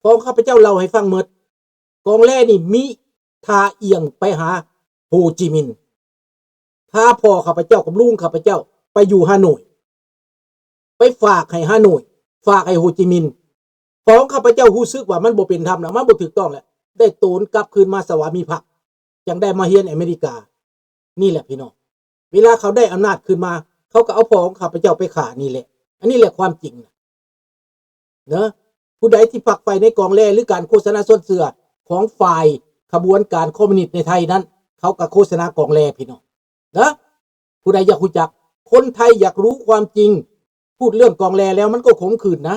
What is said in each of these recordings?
ຂອງຂ້າພະເຈົ້າເລົ່າໃຫ້ຟັງໝົດ. ກອງແລນີ້ມີທ່າອ່ຽງໄປຫາໂຮຈິມິນ. ພາພໍ່ຂ້າພະເຈົ້າກັບລຸງຂ້າພະເຈົ້າໄປຢູ່ຮ່າໂນ້ຍ, ໄປຝາກໃຫ້ຮ່າໂນ້ຍ, ຝາກໃຫ້ໂຮຈິມິນ. ຂອງຂ້າພະເຈົ້າຮູ້ສຶກວ່າມັນບໍ່ເປັນທຳແລ້ວ, ມັນບໍ່ຖືກຕ້ອງແລ້ວ, ໄດ້ໂຕນກັບຄືນມາສະຫວາມີພັກ, ຈັ່ງໄດ້ມາຮຽນອາເມລິກາ. ນີ້ແຫຼະພີ່ນ້ອງ, ເວລາເຂົາໄດ້ອຳນາດຄືນມາ, ເຂົາກໍເອົາພໍ່ຂອງຂ້າພະເຈົ້າໄປຂ້າ. ນີ້ແຫຼະ, ອັນນີ້ແຫຼະຄວາມຈິງນະ. ເນາະ ຜູ້ໃດທີ່ຝັກໃຝ່ໃນກອງແລ ຫຼື ການໂຄສະນາຊວນເຊື່ອຂອງຝ່າຍຂະບວນການຄອມມູນິດໃນໄທນັ້ນ, ເຂົາກໍໂຄສະນາກອງແລພີ່ນ້ອງເນາະ. ຜູ້ໃດຢາກຮູ້ຈັກ, ຄົນໄທຢາກຮູ້ຄວາມຈິງ, ພູດເລື່ອງກອງແລແລ້ວມັນກໍຂົມຂື່ນນະ.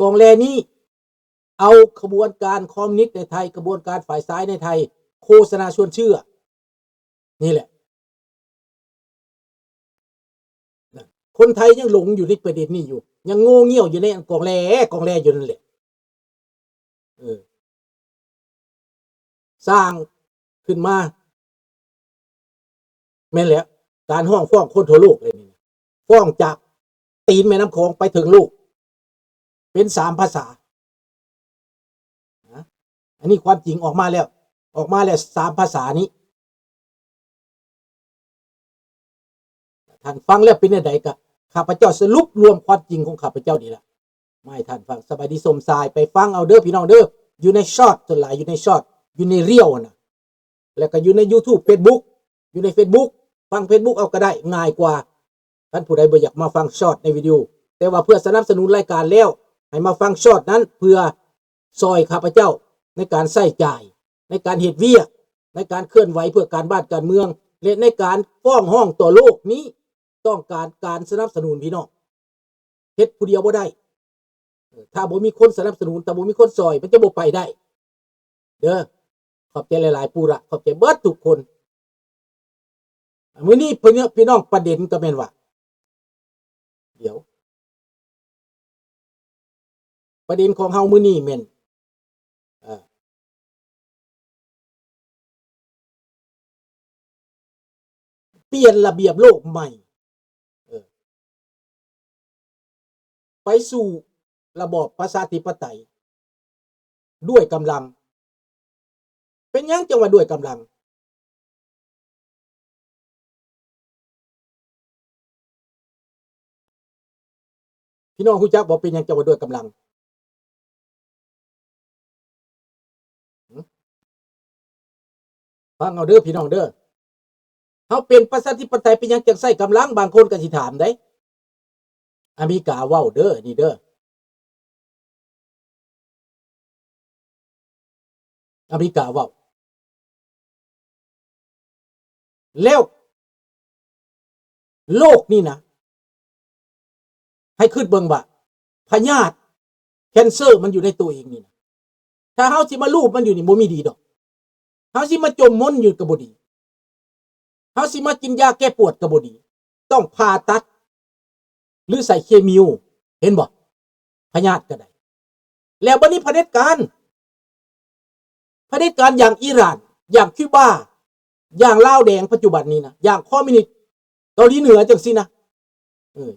ກອງແລນີ້ເອົາຂະບວນການຄອມມູນິດໃນໄທ, ຂະບວນການຝ່າຍຊ້າຍໃນໄທ ໂຄສະນາຊວນເຊື່ອ. ນີ້ແຫຼະ ຄົນໄທຍັງຫຼົງຢູ່ໃນປະເດັນນີ້ຢູ່, ຍັງໂງ່ງຽວຢູ່ໃນອັນກອງແລ ກອງແລຢູ່ນັ້ນແຫຼະ. ເອີ ສ້າງຂຶ້ນມາ ແມ່ນແຫຼະ ການຮ້ອງຟ້ອງຄົນທົ່ວໂລກເລີຍນີ້, ຟ້ອງຈາກຕີນແມ່ນ້ຳຂອງໄປເຖິງໂລກ ເປັນສາມພາສາ. ນະ ອັນນີ້ຄວາມຈິງອອກມາແລ້ວ, ອອກມາແລ້ວສາມພາສານີ້. ທ່ານຟັງແລ້ວເປັນແນວໃດ? ກະຂ້າພະເຈົ້າສະຫຼຸບລວມຄວາມຈິງຂອງຂ້າພະເຈົ້ານີ້ລະ ມາໃຫ້ທ່ານຟັງ. ສະບາຍດີສົມຊາຍ, ໄປຟັງເອົາເດີພີ່ນ້ອງເດີ, ຢູ່ໃນຊອດ, ສ່ວນຫຼາຍຢູ່ໃນຊອດ, ຢູ່ໃນຣຽວຫັ້ນນະ. ແລ້ວກໍຢູ່ໃນຢູທູບ ເຟສບຸກ, ຢູ່ໃນເຟສບຸກ, ຟັງເຟສບຸກເອົາກໍໄດ້, ງ່າຍກວ່າ. ຄັນຜູ້ໃດບໍ່ຢາກມາຟັງຊອດໃນວິດີໂອ, ແຕ່ວ່າເພື່ອສະໜັບສະໜູນລາຍການແລ້ວ, ໃຫ້ມາຟັງຊອດນັ້ນ ເພື່ອຊ່ອຍຂ້າພະເຈົ້າໃນການໃຊ້ຈ່າຍ, ໃນການເຮັດວຽກ, ໃນການເຄື່ອນໄຫວເພື່ອການບ້ານການເມືອງ ແລະ ໃນການຟ້ອງຮ້ອງຕໍ່ໂລກນີ້, ຕ້ອງການການສະໜັບສະໜູນພີ່ນ້ອງ. ເຮັດຜູ້ດຽວບໍ່ໄດ້. ເອີ ຖ້າບໍ່ມີຄົນສະໜັບສະໜູນ, ຖ້າບໍ່ມີຄົນຊ່ອຍ, ມັນຈະບໍ່ໄປໄດ້ເດີ. ຂອບໃຈຫຼາຍໆ ປູລະ, ຂອບໃຈເບິດທຸກຄົນ. ມື້ນີ້ພີ່ນ້ອງ ປະເດັນກໍແມ່ນວ່າ ດຽວ ປະເດັນຂອງເຮົາມື້ນີ້ແມ່ນ ເອີ ປ່ຽນລະບຽບໂລກໃໝ່ ເອີ ໄປສູ່ລະບອບປະຊາທິປະໄຕດ້ວຍກຳລັງ. ເປັນຫຍັງຈັ່ງວ່າດ້ວຍກຳລັງ? ພີ່ນ້ອງຮູ້ຈັກບໍ່ ເປັນຫຍັງຈັ່ງວ່າດ້ວຍກຳລັງ? ຫຶ? ຟັງເອົາເດີພີ່ນ້ອງເດີ. ເຮົາເປັນປະຊາທິປະໄຕ ເປັນຫຍັງຈັ່ງໃຊ້ກຳລັງ? ບາງຄົນກໍຊິຖາມເດ້. ອາເມລິກາເວົ້າເດີ ນີ້ເດີ. ອາເມລິກາເວົ້າ. ແລ້ວໂລກນີ້ນະ ໃຫ້ຄິດເບິ່ງວ່າ ພະຍາດ cancer ມັນຢູ່ໃນໂຕເອງນີ້ນະ, ຖ້າເຮົາຊິມາລູບມັນຢູ່ນີ້ ບໍ່ມີດີດອກ. ເຮົາຊິມາຈົມມົນຢູ່ກໍບໍ່ດີ, ເຮົາຊິມາກິນຢາແກ້ປວດກໍບໍ່ດີ, ຕ້ອງຜ່າຕັດ ຫຼື ໃສ່ເຄມີໂອ ເຫັນບໍ່? ພະຍາດກໍໄດ້. ແລ້ວບັດນີ້ຜະເດັດການ, ຜະເດັດການຢ່າງອີຣານ, ຢ່າງຄິວບາ, ຢ່າງລາວແດງປັດຈຸບັນນີ້ນະ, ຢ່າງຄອມມິວນິດເກົາຫຼີເໜືອຈັ່ງຊີ້ນະ, ເອີ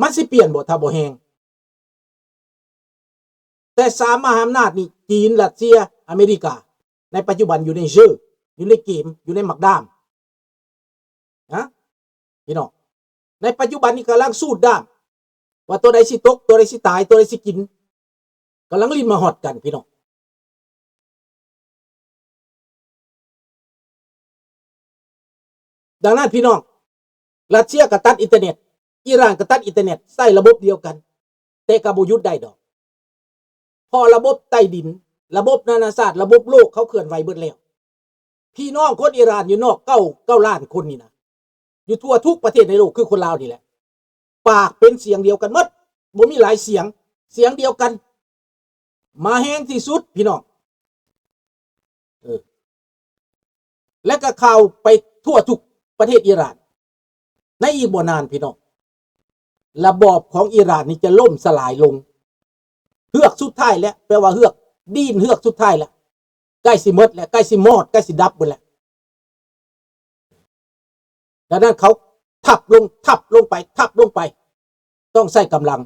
ມັນຊິປ່ຽນບໍ່ ຖ້າບໍ່ແຮງ? ແຕ່ສາມມະຫາອຳນາດນີ້ ຈີນ, ຣັດເຊຍ, ອາເມລິກາ ໃນປັດຈຸບັນຢູ່ໃນເຈີ, ຢູ່ໃນເກມ, ຢູ່ໃນໝາກດ້າມ ນະ ພີ່ນ້ອງ. ໃນປັດຈຸບັນນີ້ກຳລັງສູດດ້າມ ວ່າຕົວໃດຊິຕົກ, ຕົວໃດຊິຕາຍ, ຕົວໃດຊິກິນ, ກຳລັງຫຼິ້ນມາຮອດກັນ ພີ່ນ້ອງ. ດັ່ງນັ້ນ ພີ່ນ້ອງ, ຣັດເຊຍກໍຕັດອິນເຕີເນັດ, ອີຣານກໍຕັດອິນເຕີເນັດ, ໃຊ້ລະບົບດຽວກັນ, ແຕ່ກໍບໍ່ຢຸດໄດ້ດອກ. ເພາະລະບົບໃຕ້ດິນ, ລະບົບນານາຊາດ, ລະບົບໂລກ ເຂົາເຄື່ອນໄຫວເບິດແລ້ວ. ພີ່ນ້ອງຄົນອີຣານຢູ່ນອກ ເກົ້າ ເກົ້າລ້ານຄົນນີ້ນະ, ຢູ່ທົ່ວທຸກປະເທດໃນໂລກ ຄືຄົນລາວນີ້ແຫຼະ, ປາກເປັນສຽງດຽວກັນໝົດ, ບໍ່ມີຫຼາຍສຽງ, ສຽງດຽວກັນ, ມາແຮງທີ່ສຸດ ພີ່ນ້ອງ. ເອີ ແລະກໍຂ່າວໄປທົ່ວທຸກປະເທດອີຣານ. ໃນອີກບໍ່ນານ ພີ່ນ້ອງ, ລະບອບຂອງອີຣານນີ້ຈະລົ້ມສະຫຼາຍລົງ. ເຮືອກສຸດທ້າຍແລ້ວ, ແປວ່າເຮືອກ, ດິນເຮືອກສຸດທ້າຍແລ້ວ, ໃກ້ຊິໝົດແລ້ວ, ໃກ້ຊິມອດ, ໃກ້ຊິດັບໝົດແລ້ວ. ດັ່ງນັ້ນເຂົາທັບລົງ, ທັບລົງໄປ, ທັບລົງໄປ, ຕ້ອງໃຊ້ກຳລັງ.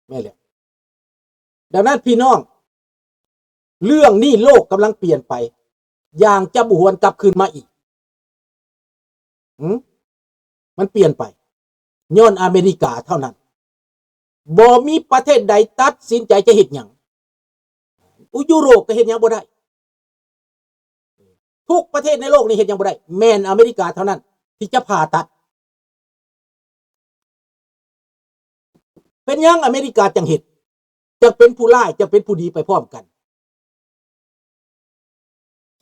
ແມ່ນແລ້ວ. ດັ່ງນັ້ນພີ່ນ້ອງ, ເລື່ອງນີ້ໂລກກຳລັງປ່ຽນໄປ ຢ່າງຈະບໍ່ຫວນກັບຄືນມາອີກ. ຫື? ມັນປ່ຽນໄປ ຍ້ອນອາເມລິກາເທົ່ານັ້ນ. ບໍ່ມີປະເທດໃດຕັດສິນໃຈຈະເຮັດຫຍັງ. ອຸ ຢູໂຣບກໍເຮັດຫຍັງບໍ່ໄດ້. ທຸກປະເທດໃນໂລກນີ້ເຮັດຫຍັງບໍ່ໄດ້. ແມ່ນອາເມລິກາເທົ່ານັ້ນທີ່ຈະຜ່າຕັດ. ເປັນຫຍັງອາເມລິກາຈັ່ງເຮັດ, ຈັ່ງເປັນຜູ້ຮ້າຍ, ຈັ່ງເປັນຜູ້ດີໄປພ້ອມກັນ?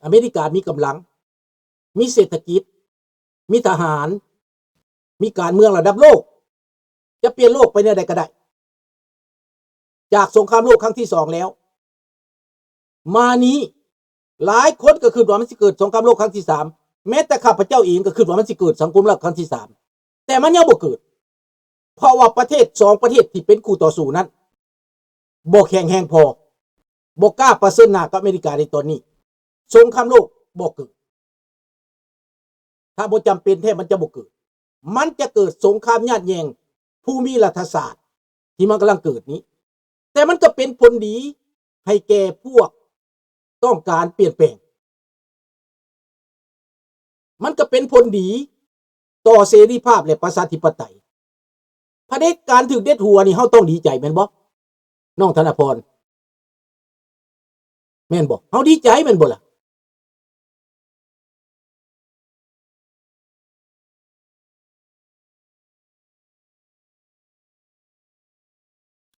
ອາເມລິກາມີກຳລັງ, ມີເສດຖະກິດ, ມີທະຫານ, ມີການເມືອງລະດັບໂລກ, ຈະປ່ຽນໂລກໄປແນວໃດກໍໄດ້. ຈາກສົງຄາມໂລກຄັ້ງທີສອງແລ້ວ ມານີ້ ຫຼາຍຄົນກໍຄິດວ່າມັນຊິເກີດສົງຄາມໂລກຄັ້ງທີສາມ, ແມ້ແຕ່ຂ້າພະເຈົ້າເອງກໍຄິດວ່າມັນຊິເກີດສົງຄາມໂລກຄັ້ງທີສາມ, ແຕ່ມັນຍັງບໍ່ເກີດ ເພາະວ່າປະເທດສອງປະເທດທີ່ເປັນຄູ່ຕໍ່ສູ້ນັ້ນ ບໍ່ແຂງແຮງພໍ, ບໍ່ກ້າປະເຊີນໜ້າກັບອາເມລິກາໃນຕອນນີ້. ສົງຄາມໂລກບໍ່ເກີດ. ຖ້າບໍ່ຈຳເປັນແທ້ ມັນຈະບໍ່ເກີດ. ມັນຈະເກີດສົງຄາມຍາດແຍ່ງພູມິລັດຖະສາດທີ່ມັນກຳລັງເກີດນີ້, ແຕ່ມັນກໍເປັນຜົນດີໃຫ້ແກ່ພວກຕ້ອງການປ່ຽນແປງ. ມັນກໍເປັນຜົນດີຕໍ່ເສລີພາບ ແລະ ປະຊາທິປະໄຕ. ຜະເດັດການຖືກເດັດຫົວນີ້ ເຮົາຕ້ອງດີໃຈແມ່ນບໍ່ ນ້ອງທະນະພອນ? ແມ່ນບໍ່? ເຮົາດີໃຈແມ່ນບໍ່ລະ?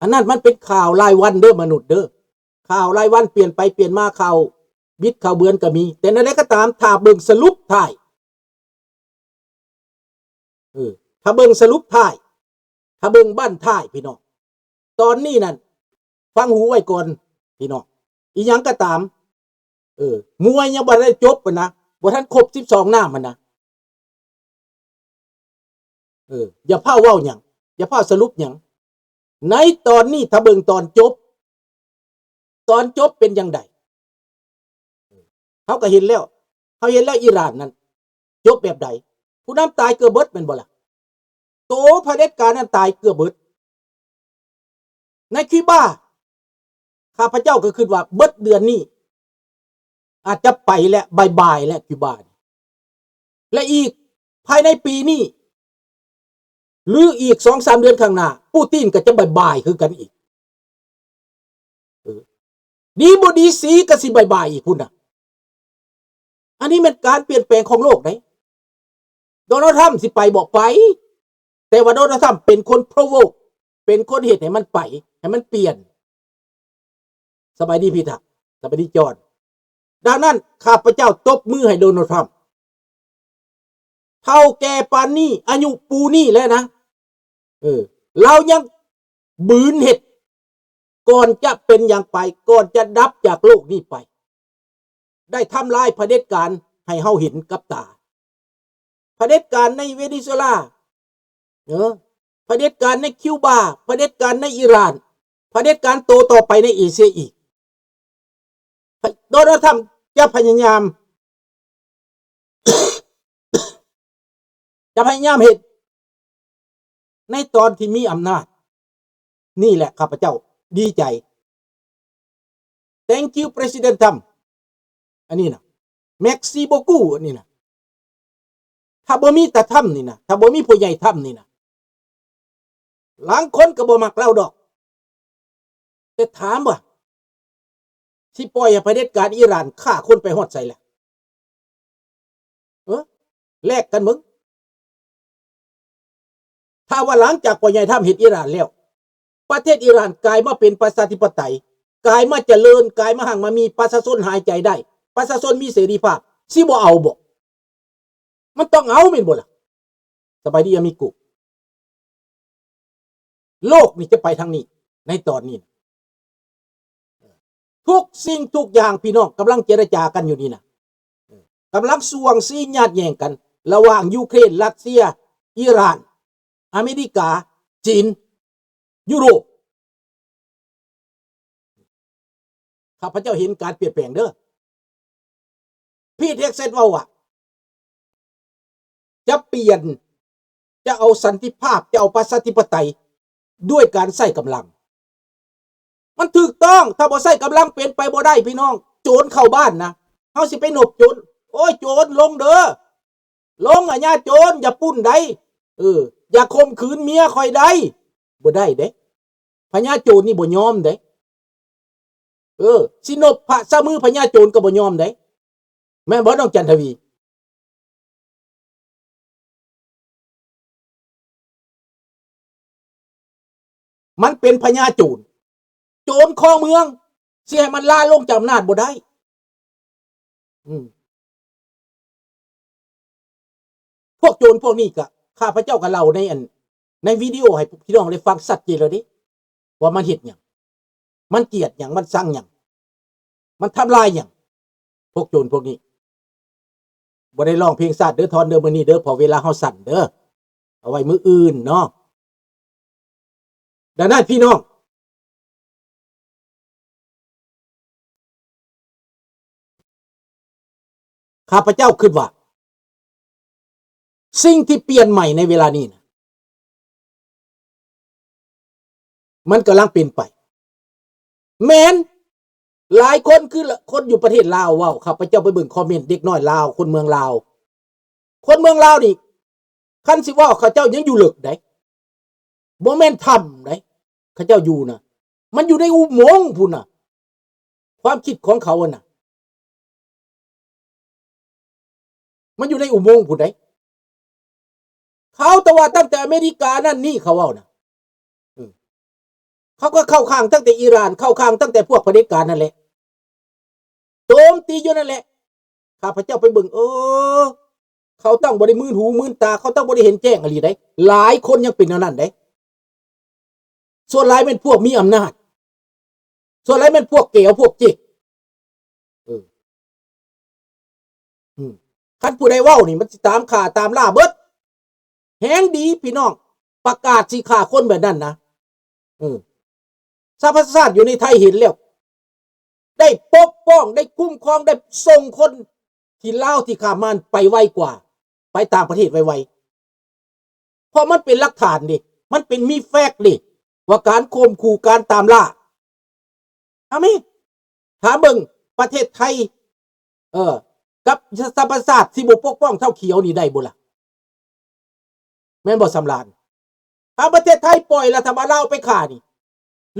ອັນນັ້ນມັນເປັນຂ່າວລາຍວັນເດີ ມະນຸດເດີ. ຂ່າວລາຍວັນປ່ຽນໄປປ່ຽນມາ, ຂ່າວບິດຂ່າວເບືອນກໍມີ. ແຕ່ແນວໃດກໍຕາມ, ຖ້າເບິ່ງສະຫຼຸບທ້າຍ, ເອີ, ຖ້າເບິ່ງສະຫຼຸບທ້າຍ, ຖ້າເບິ່ງບັ້ນທ້າຍ, ພີ່ນ້ອງ, ຕອນນີ້ນັ້ນ, ຟັງຫູໄວ້ກ່ອນ, ພີ່ນ້ອງ, ອີ່ຫຍັງກໍຕາມ, ເອີ, ມວຍຍັງບໍ່ໄດ້ຈົບຫັ້ນນະ, ບໍ່ທັນຄົບສິບສອງນ້ຳຫັ້ນນະ. ເອີ, ຢ່າຟ້າວເວົ້າຫຍັງ, ຢ່າຟ້າວສະຫຼຸບຫຍັງ. ໃນຕອນນີ້ ຖ້າເບິ່ງຕອນຈົບ, ຕອນຈົບເປັນຈັ່ງໃດ? ເຮົາກໍເຫັນແລ້ວ, ເຮົາເຫັນແລ້ວ ອີຣານນັ້ນຈົບແບບໃດ? ຜູ້ນຳຕາຍເກືອບເບິດແມ່ນບໍ່ລະ? ໂຕຜະເດັດການນັ້ນຕາຍເກືອບເບິດ. ໃນຄິວບາ, ຂ້າພະເຈົ້າກໍຄິດວ່າເບິດເດືອນນີ້ ອາດຈະໄປແລ້ວ, ບາຍບາຍແລ້ວ ຄິວບາ. ແລະ ອີກພາຍໃນປີນີ້ ຫຼື ອີກສອງສາມເດືອນຂ້າງໜ້າ, ປູຕິນກໍຈະບາຍບາຍຄືກັນອີກ. ເອີ, ດີບໍ່ດີສີກໍຊິບາຍບາຍອີກພຸ້ນນະ. ອັນນີ້ແມ່ນການປ່ຽນແປງຂອງໂລກເດ້. ໂດນັລ ທຣຳ ຊິໄປບໍ່? ໄປ, ແຕ່ວ່າໂດນັລ ທຣຳ ເປັນຄົນ ໂພຣໂວກ, ເປັນຄົນເຮັດໃຫ້ມັນໄປ, ໃຫ້ມັນປ່ຽນ. ສະບາຍດີ ພີທັກ, ສະບາຍດີ ຈອນ. ດັ່ງນັ້ນ ຂ້າພະເຈົ້າຕົບມືໃຫ້ໂດນັລ ທຣຳ. ເຖົ້າແກ່ປານນີ້, ອາຍຸປູນນີ້ແລ້ວນະ, ເອີ, ລາວຍັງບືນເຮັດ, ກ່ອນຈະເປັນຫຍັງໄປ, ກ່ອນຈະດັບຈາກໂລກນີ້ໄປ, ໄດ້ທຳລາຍຜະເດັດການໃຫ້ເຮົາເຫັນກັບຕາ. ຜະເດັດການໃນເວເນຊູເອລາ, ເອີ, ຜະເດັດການໃນຄິວບາ, ຜະເດັດການໃນອີຣານ, ຜະເດັດການໂຕຕໍ່ໄປໃນເອເຊຍອີກ. ໂດນັລ ທຣຳ ຈະພະຍາຍາມ, ຈະພະຍາຍາມເຮັດໃນຕອນທີ່ມີອຳນາດ. ນີ້ແຫຼະ ຂ້າພະເຈົ້າດີໃຈ. Thank you President Trump. ອັນນີ້ນະ, Merci beaucoup. ອັນນີ້ນະ, ຖ້າບໍ່ມີຕາທຳນີ້ນະ, ຖ້າບໍ່ມີພໍ່ໃຫຍ່ທຳນີ້ນະ, ລາງຄົນກໍບໍ່ມັກລາວດອກ. ແຕ່ຖາມວ່າ ຊິປ່ອຍໃຫ້ຜະເດັດການອີຣານຂ້າຄົນໄປຮອດໃສລະ? ເອີ, ແລກກັນເບິ່ງ. ຖ້າວ່າຫຼັງຈາກພໍ່ໃຫຍ່ທຳເຮັດອີຣານແລ້ວ, ປະເທດອີຣານກາຍມາເປັນປະຊາທິປະໄຕ, ກາຍມາຈະເລີນ, ກາຍມາຮັ່ງມາມີ, ປະຊາຊົນຫາຍໃຈໄດ້, ປະຊາຊົນມີເສລີພາບ, ຊິບໍ່ເອົາບໍ່? ມັນຕ້ອງເອົາແມ່ນບໍ່ລະ? ສະບາຍດີ ອາມິໂກ. ໂລກນີ້ຈະໄປທາງນີ້ໃນຕອນນີ້ນະ. ທຸກສິ່ງທຸກຢ່າງ ພີ່ນ້ອງ, ກຳລັງເຈລະຈາກັນຢູ່ນີ້ນະ, ກຳລັງສ່ວງຊີຍາດແຍ່ງກັນລະຫວ່າງຢູເຄຣນ, ຣັດເຊຍ, ອີຣານ, ອາເມລິກາ, ຈີນ, ຢູໂຣບ. ຂ້າພະເຈົ້າເຫັນການປ່ຽນແປງເດີ. ພີດ ເຮັກເຊັດ ເວົ້າວ່າ ຈະປ່ຽນ, ຈະເອົາສັນຕິພາບ, ຈະເອົາປະຊາທິປະໄຕດ້ວຍການໃຊ້ກຳລັງ. ມັນຖືກຕ້ອງ. ຖ້າບໍ່ໃຊ້ກຳລັງເປັນໄປບໍ່ໄດ້ພີ່ນ້ອງ. ໂຈນເຂົ້າບ້ານນະ ເຮົາຊິໄປນົບໂຈນ? ໂອ້ຍ ໂຈນລົງເດີ ລົງອາຍາໂຈນ ຢ່າປຸ້ນໃດ໋ ເອີ ຢ່າຂົ່ມຂືນເມຍຂ້ອຍໃດ໋ ບໍ່ໄດ້ເດ້. ພະຍາໂຈນນີ້ບໍ່ຍອມເດ້. ເອີ ຊິນົບພະຊະມືພະຍາໂຈນກໍບໍ່ຍອມເດ້. ແມ່ນບໍ່ນ້ອງຈັນທະວີ? ມັນເປັນພະຍາໂຈນ ໂຈນຄອງເມືອງ ຊິໃຫ້ມັນລາລົງຈາກອຳນາດບໍ່ໄດ້. ອືມ ພວກໂຈນພວກນີ້ກະ ຂ້າພະເຈົ້າກໍເລົ່າໃນອັນ ໃນວິດີໂອໃຫ້ພີ່ນ້ອງໄດ້ຟັງຊັດເຈນແລ້ວເດ້ ວ່າມັນເຮັດຫຍັງ ມັນກຽດຫຍັງ ມັນຊັງຫຍັງ ມັນທຳລາຍຫຍັງ. ພວກໂຈນພວກນີ້ ບໍ່ໄດ້ຮ້ອງເພງຊາດເດີ ທອນເດີ ມື້ນີ້ເດີ ເພາະເວລາເຮົາສັ້ນເດີ ເອົາໄວ້ມື້ອື່ນເນາະ. ດັ່ງນັ້ນພີ່ນ້ອງ ຂ້າພະເຈົ້າຄິດວ່າ ສິ່ງທີ່ປ່ຽນໃໝ່ໃນເວລານີ້ນະ ມັນກຳລັງເປັນໄປ. ແມ່ນ ຫຼາຍຄົນ ຄືຄົນຢູ່ປະເທດລາວເວົ້າ, ຂ້າພະເຈົ້າໄປເບິ່ງຄອມເມັນເດັກນ້ອຍລາວ ຄົນເມືອງລາວ, ຄົນເມືອງລາວນີ້ ຄັນຊິເວົ້າ ເຂົາເຈົ້າຍັງຢູ່ເລິກໃດ໋ ບໍ່ແມ່ນຖ້ຳໃດ໋ ເຂົາເຈົ້າຢູ່ນະ ມັນຢູ່ໃນອຸໂມງພຸ້ນນະ ຄວາມຄິດຂອງເຂົາຫັ້ນນະ ມັນຢູ່ໃນອຸໂມງພຸ້ນໃດ໋. ເຂົາແຕ່ວ່າຕັ້ງແຕ່ອາເມລິການັ້ນນີ້ ເຂົາເວົ້ານະ ເອີ ເຂົາກໍເຂົ້າຂ້າງຕັ້ງແຕ່ອີຣານ ເຂົ້າຂ້າງຕັ້ງແຕ່ພວກຜະເດັດການນັ້ນແຫຼະ ໂຈມຕີຢູ່ນັ້ນແຫຼະ. ຂ້າພະເຈົ້າໄປເບິ່ງ ເອີ ເຂົາຕ້ອງບໍ່ໄດ້ມືນຫູມືນຕາ ເຂົາຕ້ອງບໍ່ໄດ້ເຫັນແຈ້ງອີ່ຫຼີໃດ໋. ຫຼາຍຄົນຍັງເປັນແນວນັ້ນໃດ໋. ສ່ວນຫຼາຍແມ່ນພວກມີອຳນາດ ສ່ວນຫຼາຍແມ່ນພວກແກວພວກເຈັກ ເອີ ອືມ ຄັນຜູ້ໃດເວົ້ານີ້ ມັນຊິຕາມຂ້າຕາມລ່າເບິດ. ແຮງດີພີ່ນ້ອງ ປະກາດຊິຂ້າຄົນແບບນັ້ນນະ ເອີ ສະຫະປະຊາຊາດຢູ່ໃນໄທເຫັນແລ້ວ ໄດ້ປົກປ້ອງ ໄດ້ຄຸ້ມຄອງ ໄດ້ສົ່ງຄົນທີ່ລາວທີ່ຂ້າມມານໄປໄວກວ່າ ໄປຕ່າງປະເທດໄວໆ ເພາະມັນເປັນຫຼັກຖານເດ້ ມັນເປັນມີແຟັກເດ້ ວ່າການຂົ່ມຂູ່ ການຕາມລ່າ. ເອົາແມ ຖາມເບິ່ງປະເທດໄທ ເອີ ກັບສະຫະປະຊາຊາດ ຊິບໍ່ປົກປ້ອງເຖົ້າຂຽວນີ້ໄດ້ບໍ່ລະ? ແມ່ນບໍ່ສຳລານ? ຖ້າປະເທດໄທປ່ອຍລັດຖະບານລາວໄປຂ້ານີ້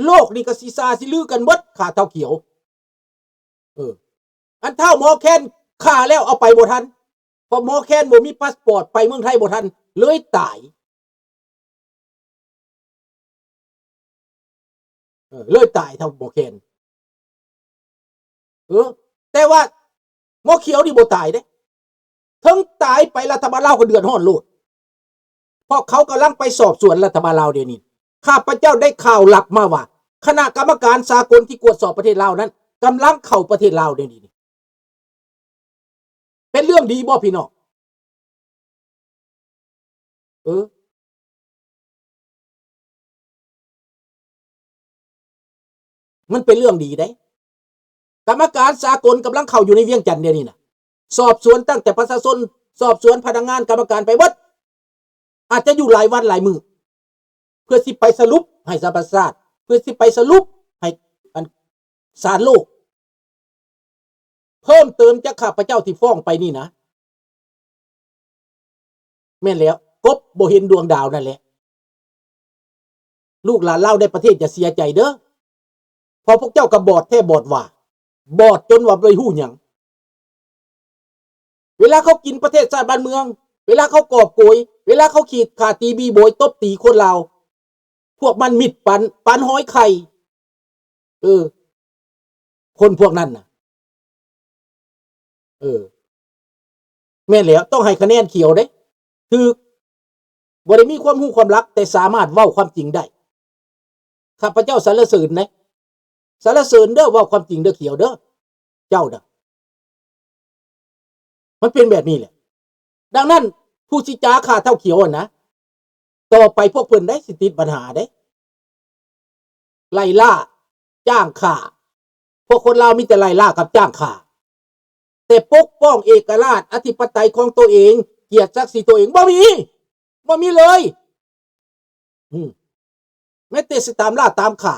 ໂລກນີ້ກໍຊິຊ່າຊິລືກັນເບິດ ຂ້າເຖົ້າຂຽວ. ເອີ ອັນທ້າວໝໍແຄນຂ້າແລ້ວເອົາໄປບໍ່ທັນ ເພາະໝໍແຄນບໍ່ມີພາສປອດ ໄປເມືອງໄທບໍ່ທັນ ເລີຍຕາຍ. ເອີ ເລີຍຕາຍເຖົ້າໝໍແຄນ. ເອີ ແຕ່ວ່າໝໍຂຽວນີ້ບໍ່ຕາຍເດ້ ເຖິງຕາຍໄປລັດຖະບານລາວກໍເດືອດຮ້ອນໂລດ ເພາະເຂົາກຳລັງໄປສອບສວນລັດຖະບານລາວດຽວນີ້. ຂ້າພະເຈົ້າໄດ້ຂ່າວລັບມາວ່າ ຄະນະກຳມະການສາກົນທີ່ກວດສອບປະເທດລາວນັ້ນ ກຳລັງເຂົ້າປະເທດລາວດຽວນີ້. ເປັນເລື່ອງດີບໍ່ພີ່ນ້ອງ? ເອີ ມັນເປັນເລື່ອງດີເດ້. ກຳມະການສາກົນກຳລັງເຂົ້າຢູ່ໃນວຽງຈັນດຽວນີ້ນະ ສອບສວນຕັ້ງແຕ່ປະຊາຊົນ ສອບສວນພະນັກງານ ກຳມະການໄປເບິດ. ອາດຈະຢູ່ຫຼາຍວັນຫຼາຍມື້ ເພື່ອຊິໄປສະຫຼຸບໃຫ້ສະຫະປະຊາຊາດ ເພື່ອຊິໄປສະຫຼຸບໃຫ້ອັນສານໂລກ ເພີ່ມເຕີມຈາກຂ້າພະເຈົ້າທີ່ຟ້ອງໄປນີ້ນະ. ແມ່ນແລ້ວ ກົບບໍ່ເຫັນດວງດາວນັ້ນແຫຼະ. ລູກຫຼານລາວໃນປະເທດຢ່າເສຍໃຈເດີ້ ເພາະພວກເຈົ້າກໍບອດແທ້ບອດວ່າ ບອດຈົນວ່າບໍ່ໄດ້ຮູ້ຫຍັງ. ເວລາເຂົາກິນປະເທດຊາດບ້ານເມືອງ ເວລາເຂົາກອບໂກຍ ເວລາເຂົາຂີດຂ້າຕີບີໂບຍ ຕົບຕີຄົນລາວ ພວກມັນມິດປານ ປານຫອຍໄຂ່. ເອີ ຄົນພວກນັ້ນນະ ເອີ ແມ່ນແລ້ວ ຕ້ອງໃຫ້ຄະແນນຂຽວເດ້ ຖືກ ບໍ່ໄດ້ມີຄວາມຮູ້ຄວາມຫຼັກ ແຕ່ສາມາດເວົ້າຄວາມຈິງໄດ້. ຂ້າພະເຈົ້າສັນລະເສີນເດ້ ສັນລະເສີນເດີ້ ເວົ້າຄວາມຈິງເດີ້ຂຽວເດີ້ ເຈົ້ານະ. ມັນເປັນແບບນີ້ແຫຼະ. ດັ່ງນັ້ນ ຜູ້ຊິຈາຂ້າທ້າວຂຽວຫັ້ນນະ ຕໍ່ໄປພວກເພິ່ນໄດ້ຊິຕິດບັນຫາເດ້ ໄລ່ລ່າ ຈ້າງຂ້າ. ພວກຄົນລາວມີແຕ່ໄລ່ລ່າກັບຈ້າງຂ້າ ແຕ່ປົກປ້ອງເອກະລາດ ອະທິປະໄຕຂອງໂຕເອງ ກຽດສັກສີໂຕເອງ ບໍ່ມີ ບໍ່ມີເລີຍ. ອືມ ແມ້ແຕ່ຊິຕາມລ່າຕາມຂ້າ